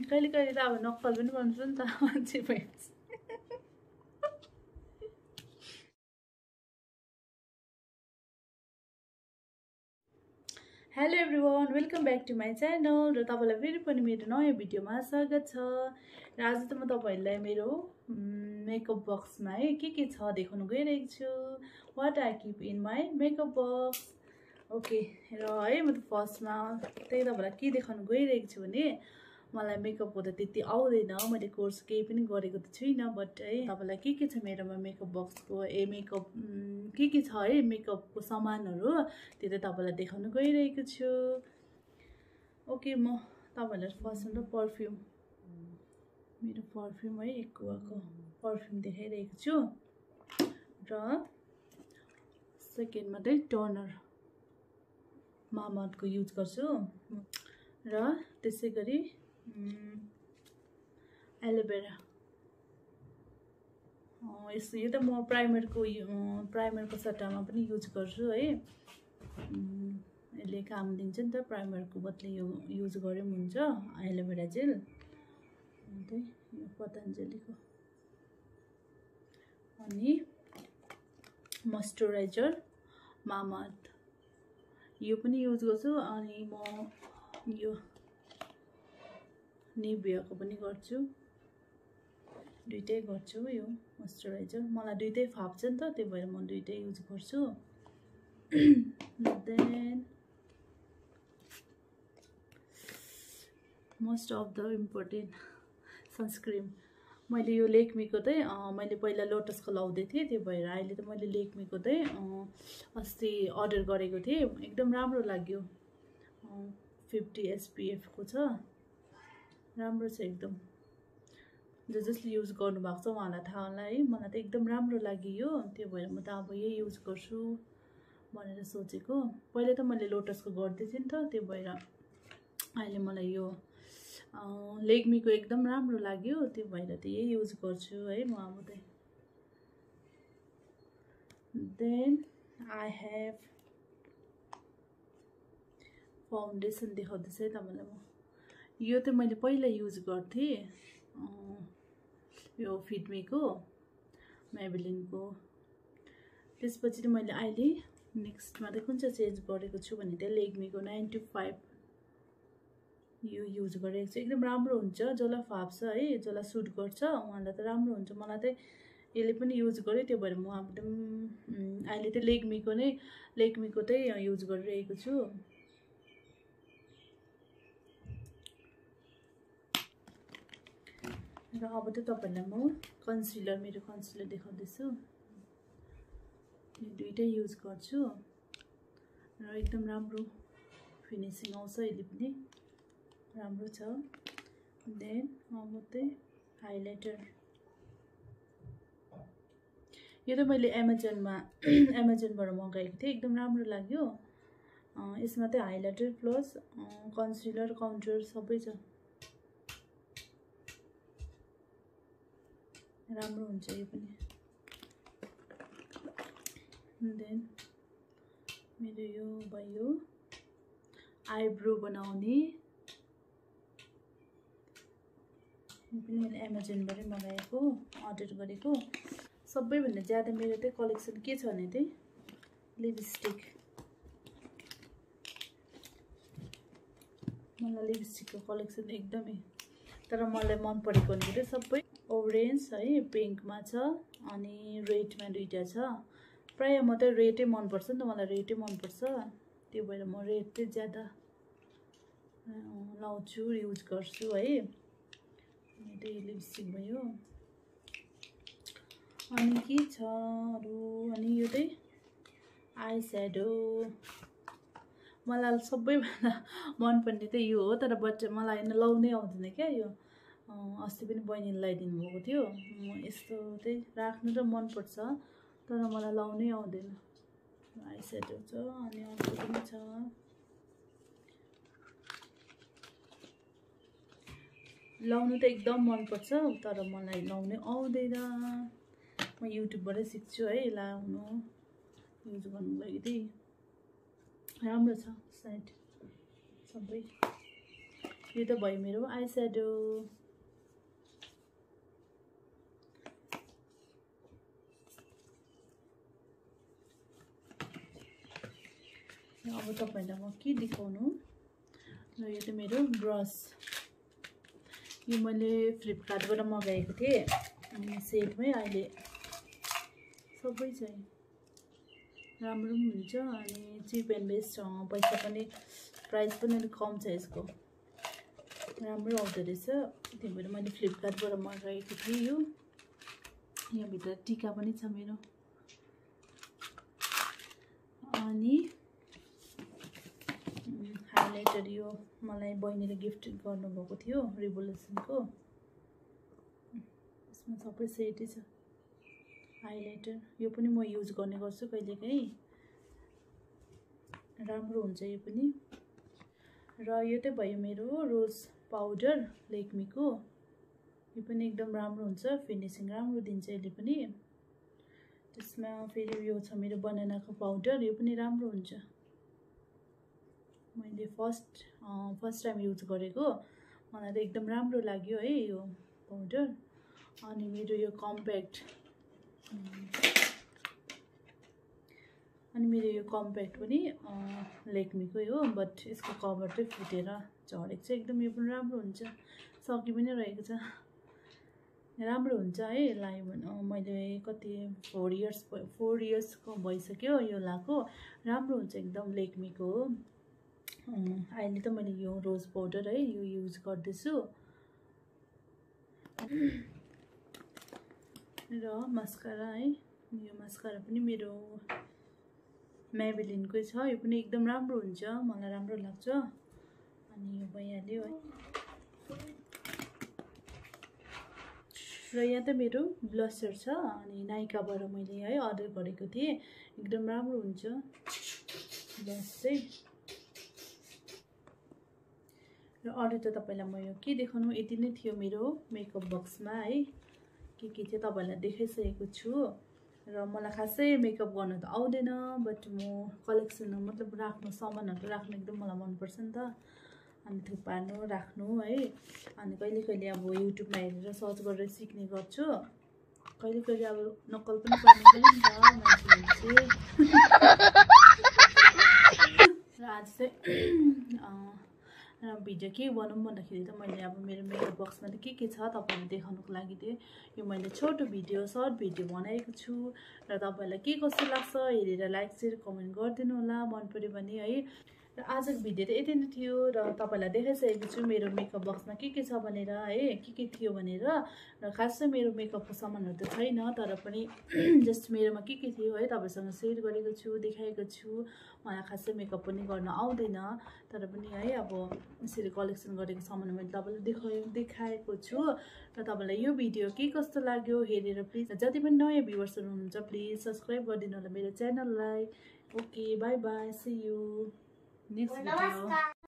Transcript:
कहिले कहिले त अब नक्कल पनि गर्नुपर्छ नि त मान्छे भएपछि hello everyone welcome back to my channel र तपाईँलाई फेरि पनि मेरो नयाँ भिडियोमा स्वागत छ र आज त म तपाईँहरूलाई मेरो मेकअप बक्समा है के छ देखाउन गइरहेको छु what I keep in my makeup box okay र है म त फर्स्टमा त्यही तपाईँलाई के देखाउन गइरहेको छु भने मलाई मेकअपको त त्यति आउँदैन मैले कोर्स केही पनि गरेको त छुइनँ बट है तपाईँलाई के छ मेरोमा मेकअप बक्सको मेकअप के छ है मेकअपको सामानहरू त्यो त तपाईँलाई देखाउन गइरहेको छु ओके म तपाईँहरूलाई फर्स्ट पर्फ्युम मेरो पर्फ्युम है एक्वाको पर्फ्युम देखाइरहेको छु र सेकेन्डमा चाहिँ टोनर मामाअर्थको युज गर्छु र त्यसै गरी एलोभेरा यो त म प्राइमरको सट्टामा पनि युज गर्छु है यसले काम दिन्छ नि त प्राइमरको बदली यो युज गरे पनि हुन्छ एलोभेरा जेल अन्त यो पतञ्जलीको अनि मोइस्चराइजर मामाअर्थ यो पनि युज गर्छु अनि म यो निभियाको पनि गर्छु दुईटै गर्छु यो मोइस्चराइजर मलाई दुईटै फाप्छ नि त त्यही भएर म दुईटै युज गर्छु then most of the important sunscreen मैले यो लेक्मीको चाहिँ मैले पहिला लोटसको लाउँदै थिएँ त्यो भएर अहिले त मैले लेक्मीको चाहिँ अस्ति अर्डर गरेको थिएँ एकदम राम्रो लाग्यो 50 SPF को छ राम्रो छ एकदम जसले युज गर्नुभएको छ उहाँलाई थाहा होला है मलाई त एकदम राम्रो लाग्यो यो त्यो भएर म त अब यही युज गर्छु भनेर सोचेको पहिले त मैले लोटसको गर्दै थिएँ नि त त्यो भएर अहिले मलाई यो लेक्मीको एकदम राम्रो लाग्यो त्यो भएर त यही युज गर्छु है म अब त देन आई हेभ फाउन्डेसन देखाउँदैछ है तपाईँलाई म यो त मैले पहिला युज गर्थेँ यो फिटमीको मेबेलिनको त्यसपछि त मैले अहिले नेक्स्टमा त कुन चाहिँ चेन्ज गरेको छु भने चाहिँ लेक्मीको 925 यो युज गरेको छु एकदम राम्रो हुन्छ जसलाई फाप्छ है जसलाई सुट गर्छ उहाँलाई त राम्रो हुन्छ मलाई त यसले पनि युज गरेँ त्यो भएर म एकदम अहिले त लेक्मीको चाहिँ युज गरिरहेको छु र अब त तपाईहरुलाई म मेरो कन्सिलर देखाउँदैछु यो दुईटै युज गर्छु र एकदम राम्रो फिनिसिङ आउँछ यसले पनि राम्रो छ देन अब चाहिँ हाइलाइटर यो त मैले एमाजोनबाट मगाएको थिएँ एकदम राम्रो लाग्यो यसमा चाहिँ हाइलाइटर प्लस कन्सिलर काउन्टर सबै छ राम्रो हुन्छ यो पनि देन मेरो यो भयो आइब्रो बनाउने यो पनि मैले एमाजोनबाटै मगाएको अर्डर गरेको सबैभन्दा ज्यादा मेरो चाहिँ कलेक्सन के छ भने चाहिँ लिपस्टिक मलाई लिपस्टिकको कलेक्सन एकदमै तर मलाई मन परेको भनेको चाहिँ सबै ओरेन्ज है पिङ्कमा छ अनि रेडमा दुईटा छ प्राय म त रेडै मनपर्छ नि त मलाई रेडै मनपर्छ त्यो भएर म रेड चाहिँ ज्यादा लाउँछु युज गर्छु है त्यही लिपस्टिक भयो अनि के छ अरू अनि यो चाहिँ आई स्याडो मलाई सबैभन्दा मनपर्ने चाहिँ यो हो तर बट मलाई लाउनै आउँदैन क्या यो अस्ति पनि बहिनीले लगाइदिनु भएको थियो यस्तो चाहिँ राख्नु त मनपर्छ तर मलाई लाउनै आउँदैन आई स्याडो छ अनि अर्को पनि छ लाउनु त एकदम मनपर्छ तर मलाई लाउनै आउँदैन म युट्युबबाटै सिक्छु है लाउनु युज गर्नुको लागि चाहिँ राम्रो छ साइड सबै यो त भयो मेरो आई स्याडो। अब तपाईहरुलाई म के देखाउनु, र यो त मेरो ब्रस। यो मैले फ्लिपकार्टबाट मगाएको थिएँ, अनि सेटमै अहिले सबै चाहिँ राम्रो पनि हुन्छ अनि चिप एन्ड बेस्ट, पैसा पनि प्राइस पनि अलिक कम छ यसको, राम्रो आउँदो रहेछ। त्यही भएर मैले फ्लिपकार्टबाट मगाएको थिएँ। यो यहाँभित्र टिका पनि छ मेरो। अनि हाइलाइटर यो मलाई बहिनीले गिफ्ट गर्नुभएको थियो रिभोल्युसनको, यसमा सबै सेटै छ। हाइलाइटर यो पनि म युज गर्ने गर्छु कहिलेकाहीँ, राम्रो हुन्छ यो पनि। र यो चाहिँ भयो मेरो रोज पाउडर लेक्मीको, यो पनि एकदम राम्रो हुन्छ, फिनिसिङ राम्रो दिन्छ यसले पनि। त्यसमा फेरि यो छ मेरो बनानाको पाउडर, यो पनि राम्रो हुन्छ। मैले फर्स्ट टाइम युज गरेको, मलाई त एकदम राम्रो लाग्यो है यो पाउडर। अनि मेरो यो कम्प्याक्ट, पनि लेक्मीकै हो, बट यसको कभर चाहिँ फुटेर झरेको छ एकदम। यो पनि राम्रो हुन्छ, सकि पनि रहेको छ, राम्रो हुन्छ है लायो भने। मैले कति 4 इयर्सको भइसक्यो यो लाएको, राम्रो हुन्छ एकदम लेक्मीको हो। अहिले त मैले यो रोज पाउडर है यो युज गर्दैछु। र मस्कारा है, यो मस्कारा पनि मेरो मेबेलिनको छ, यो पनि एकदम राम्रो हुन्छ, मलाई राम्रो लाग्छ। अनि यो भइहाल्यो है। र यहाँ त मेरो ब्लसर छ, अनि नाइकाबाट मैले है अर्डर गरेको थिएँ, एकदम राम्रो हुन्छ ब्लस चाहिँ। र अरू त तपाईलाई म यो के देखाउनु, यति नै थियो मेरो मेकअप बक्समा है। के थियो तपाईलाई देखाइसकेको छु। र मलाई खासै मेकअप गर्नु त आउँदैन, बट म कलेक्सन मतलब राख्नु, सामानहरू राख्नु एकदम मलाई मनपर्छ नि त, अनि थुपार्नु राख्नु है। अनि कहिले कहिले अब युट्युबमा हेरेर सर्च गरेर सिक्ने गर्छु, कहिले कहिले अब नक्कल पनि गर्नु पर्यो नि त मान्छेले। र आज चाहिँ भिडियो के बनाऊँ भन्दाखेरि त मैले अब मेरो मेकअप बक्समा त के छ तपाईहरुलाई देखाउनको लागि चाहिँ यो मैले छोटो भिडियो, सर्ट भिडियो बनाएको छु। र तपाईहरुलाई के कस्तो लाग्छ हेरेर लाइक शेयर कमेन्ट गरिदिनु होला मन पर्यो भने है। र आजको भिडियो त यति नै थियो, र तपाईहरुलाई देखाइसकेको छु मेरो मेकअप बक्समा के छ भनेर है, के थियो भनेर। र खासै मेरो मेकअपको सामानहरु त छैन, तर पनि जस्ट मेरोमा के थियो है तपाईहरुसँग शेयर गरेको छु, देखाएको छु। मलाई खासै मेकअप पनि गर्न आउँदैन, तर पनि है अब यसरी कलेक्सन गरेको सामान मैले तपाईलाई देखाएको छु। र तपाईलाई यो भिडियो के कस्तो लाग्यो हेरेर प्लिज, जति पनि नयाँ भ्युअर्सहरु हुनुहुन्छ प्लिज सब्स्क्राइब गरिदिनु होला मेरो च्यानललाई। Okay bye bye, see you next video.